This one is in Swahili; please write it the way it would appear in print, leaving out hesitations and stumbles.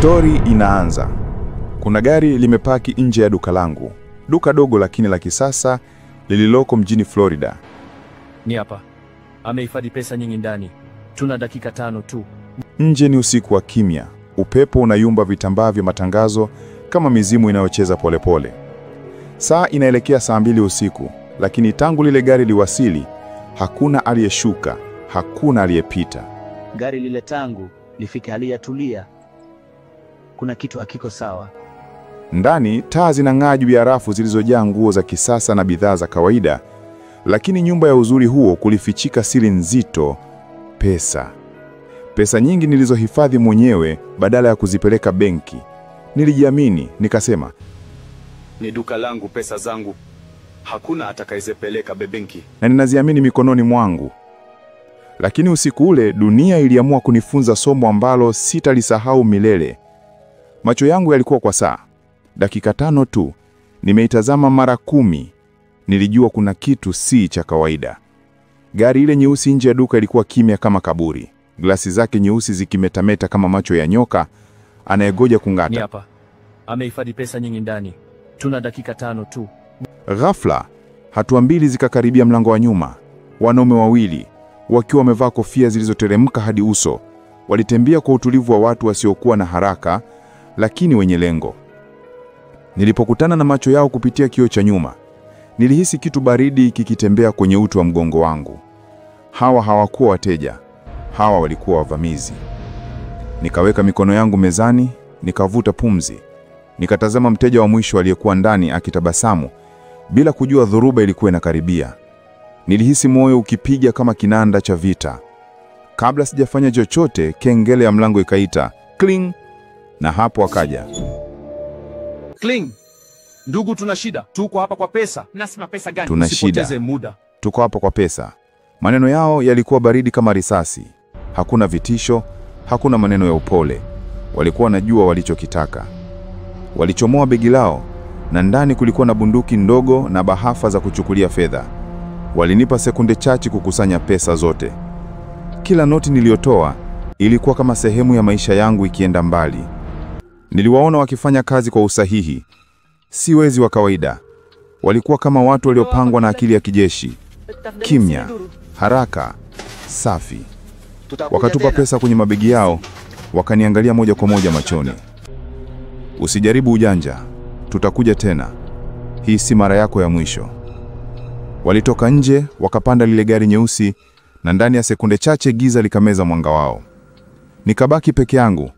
Stori inaanza. Kuna gari limepaki nje ya duka langu, duka dogo lakini la kisasa lililoko mjini Florida. Ni hapa. Amehifadhi pesa nyingi ndani. Tuna dakika 5 tu. Nje ni usiku wa kimya, upepo unayumba vitambaa vya matangazo kama mizimu inayocheza polepole. Saa inaelekea saa 2 usiku, lakini tangu lile gari liwasili, hakuna aliyeshuka, hakuna aliyepita. Gari lile tangu lifike haliyatulia. Kuna kitu hakiko sawa. Ndani taa zinang'aa juu ya rafu zilizojaa nguo za kisasa na bidhaa za kawaida, lakini nyumba ya uzuri huo kulifichika siri nzito: pesa. Pesa nyingi nilizohifadhi mwenyewe badala ya kuzipeleka benki. Nilijiamini, nikasema, Ni duka langu, pesa zangu. Hakuna atakayezipeleka benki. na ninaziamini mikononi mwangu. Lakini usiku ule dunia iliamua kunifunza somo ambalo sitalisahau milele. Macho yangu yalikuwa kwa saa. Dakika 5 tu, nimeitazama mara 10. Nilijua kuna kitu si cha kawaida. Gari ile nyeusi nje ya duka ilikuwa kimya kama kaburi, glasi zake nyeusi zikimetameta kama macho ya nyoka anayegoja Ni kung'ata. hapa. Amehifadhi pesa nyingi ndani. Tuna dakika 5 tu. Ghafla, hatua 2 zikakaribia mlango wa nyuma. Wanaume wawili wakiwa wamevaa kofia zilizoteremka hadi uso, walitembea kwa utulivu wa watu wasiokuwa na haraka, lakini wenye lengo. Nilipokutana na macho yao kupitia kioo cha nyuma, nilihisi kitu baridi kikitembea kwenye uti wa mgongo wangu. Hawa hawakuwa wateja, hawa walikuwa wavamizi. Nikaweka mikono yangu mezani, nikavuta pumzi. Nikatazama mteja wa mwisho aliyekuwa ndani akitabasamu, bila kujua dhoruba ilikuwa inakaribia. Nilihisi moyo ukipiga kama kinanda cha vita. Kabla sijafanya chochote, kengele ya mlango ikaita kling, na hapo akaja. Kling. Ndugu, tuna shida. Tuko hapa kwa pesa. Nasema pesa gani? Tuna shida, Usipoteze muda. tuko hapa kwa pesa. Maneno yao yalikuwa baridi kama risasi. Hakuna vitisho, hakuna maneno ya upole. Walikuwa wanajua walichokitaka. Walichomoa begi lao, na ndani kulikuwa na bunduki ndogo na bahafa za kuchukulia fedha. Walinipa sekunde chache kukusanya pesa zote. Kila noti niliyotoa ilikuwa kama sehemu ya maisha yangu ikienda mbali. Niliwaona wakifanya kazi kwa usahihi, si wezi wa kawaida. Walikuwa kama watu waliopangwa na akili ya kijeshi. Kimya, haraka, safi. Wakatupa pesa kwenye mabegi yao, wakaniangalia moja kwa moja machoni. Usijaribu ujanja, tutakuja tena. Hii si mara yako ya mwisho. Walitoka nje, wakapanda lile gari nyeusi, na ndani ya sekunde chache giza likameza mwanga wao. Nikabaki peke yangu,